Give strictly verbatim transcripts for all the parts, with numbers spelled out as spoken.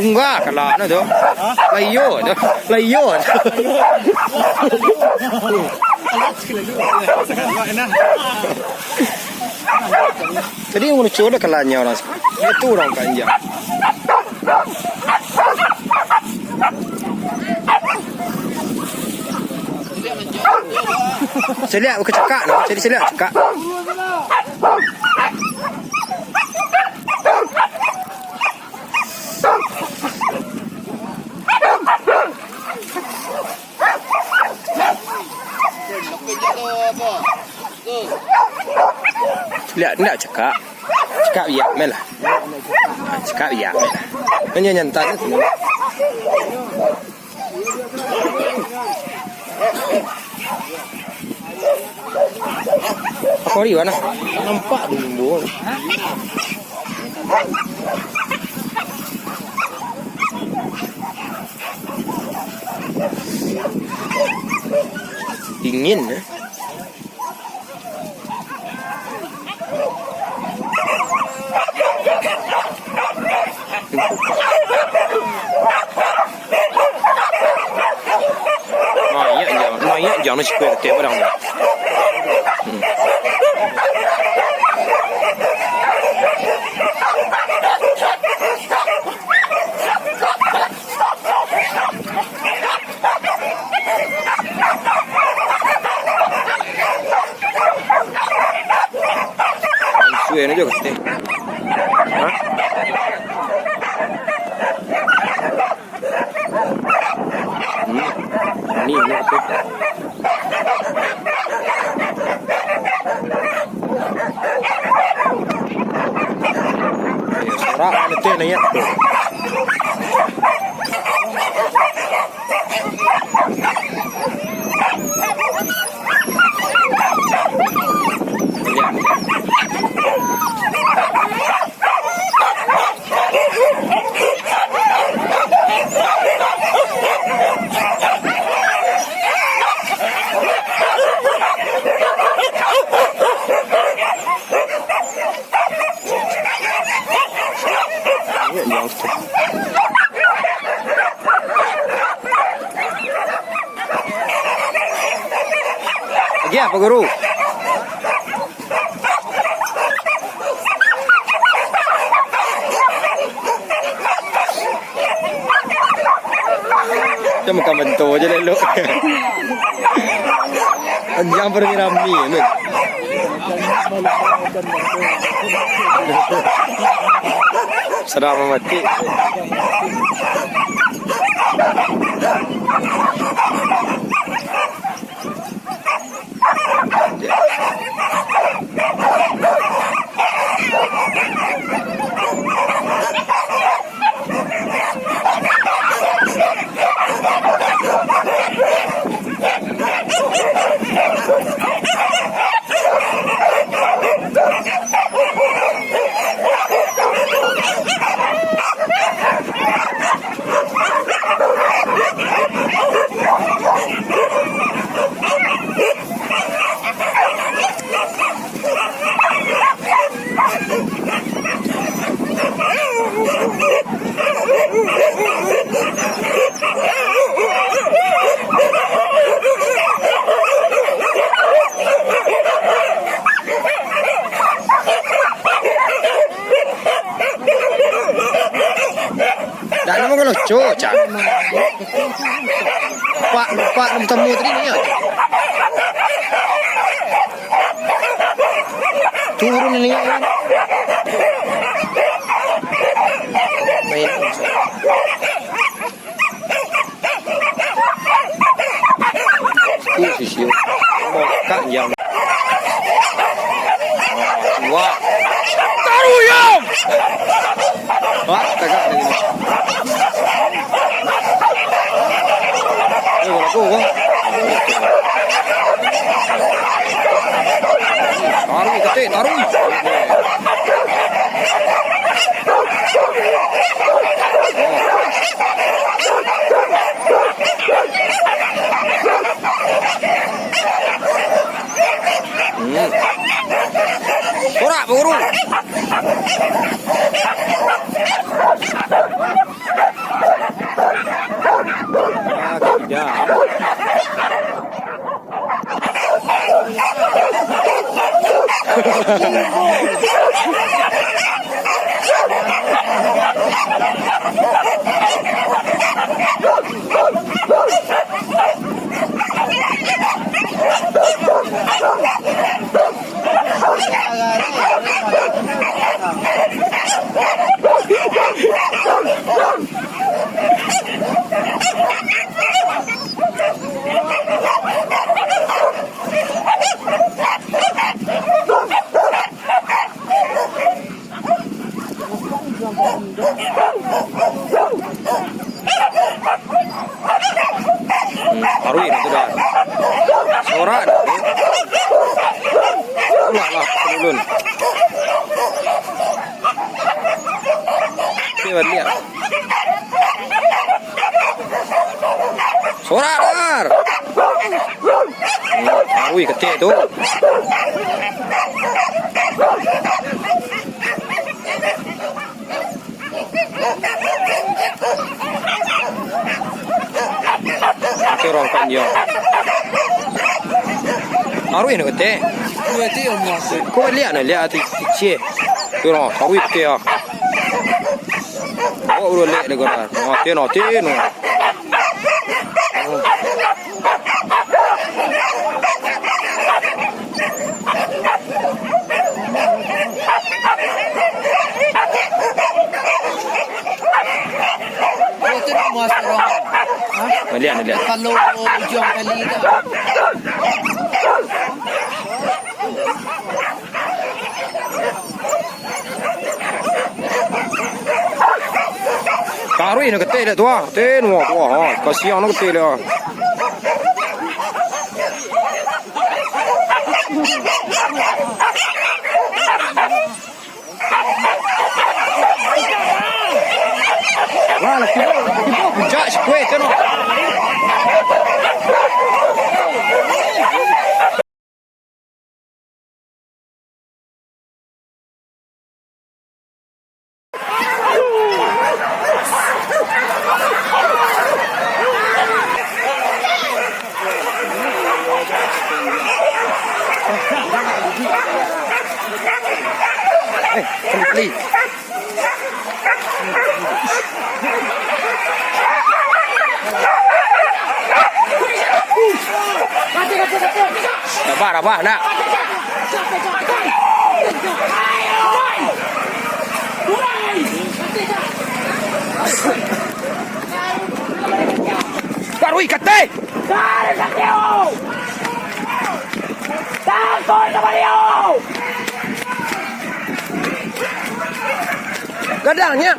Enggak, kalah nah tu. Lah iyo tu. Lah iyo tu. Jadi, manusia dah kalahnya orang. Itu orang kanjang. Caliak bukan cakak tu. Jadi caliak cakak. Liak, ndak cakak. Cakak biak meh lah. Cakak biak meh lah. Hanya nyantai tu. Ako hari mana? Nampak bumbu. Dingin, eh. Banyak jam, banyak jam ni sikuat tiap orang. Hmm. Suai aja kate. Ha? Hmm. Ni, ni kate. Eh, sorak kate naiak. Lagi apa, Guru? Dia makan bento je elok. Anjang berami-rami, men. Sadang mamatik. Dah namo kalau cocak. Pak, pak, namo tamu tadi ni ya. Turun ni ya. Main. Sisiu. Mokak jam. Wah. Taruh, Yong! Wah, tagak lagi. Eh, berapa, Bang? Taruh, ketik, taruh. Hmm. Sorak, Pak Guru. Hmm, taruih tu dah. Sorak dah tu. Pulang lah, turun. Okey, baliak. Sorak, Dar! Hmm, taruih ketek tu. Oke, urang panjang. Aruih nak ketek. Kau lihat nak lihat hati kecil. Tu orang, aruih ketek ah. Bawa udah lek dia korang. Ah, ten, ah, ten. Oh, tu nak muas orang. Ha? Malian, malian. Kalau ujung kali tu. Taruih nak ketek dek tu ah. Ten, wah, tu ah. Ha, kasiang nak ketek dek ah. Wah, laki, laki, puncak sikuih tu, no. Eh, kali-kali. Rabah, rabah, nak. Taruih katai. Gadang, nyo.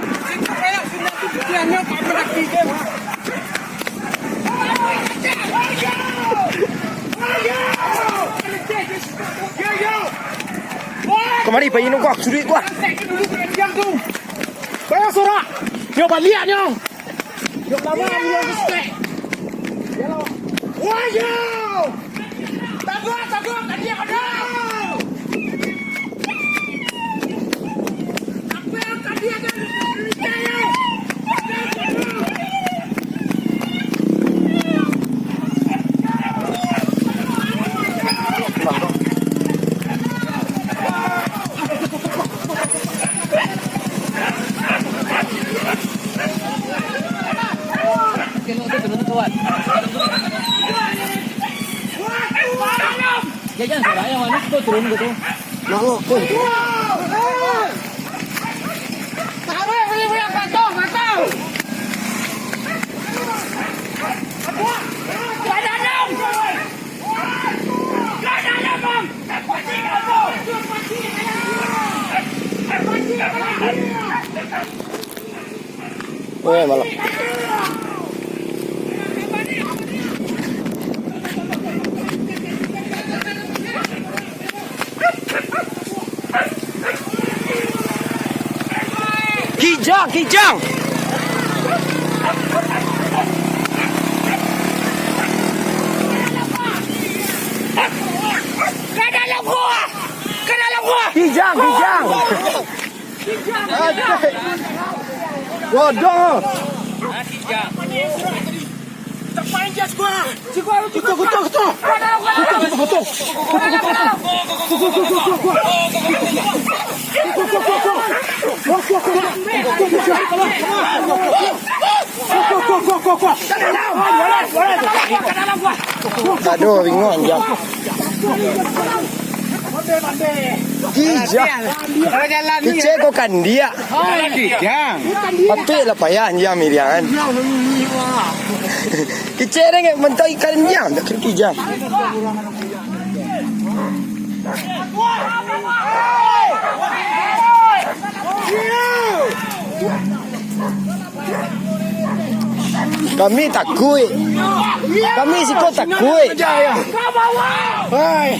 Kamari, pai nunggu suduik gua. Bayar sorak. Nyo baliak nyo. Nyo lama nyo respect. Wah, yo. Taguak, taguak, tadi yang ada. Apa yang tadi ada di Indonesia, yo? Jajan, salah yang mana tu turun ke tu? Nak lo, tu. Weh, malam. Kijang, kijang. Ka dalam gua! Ka dalam gua! Kijang, kijang. Godong. Kuto, kuto, kuto. Kuto, kuto, kuto. Kuto, kuto, kuto. Aduh, bingung, jam. Ijah. Kicek ko kandiak. Patuik lah payah anjiang miliaran. Kicek deh, mantai kandiak, tak kerti jam. Kami takuik. Kami siko takuik. Hai.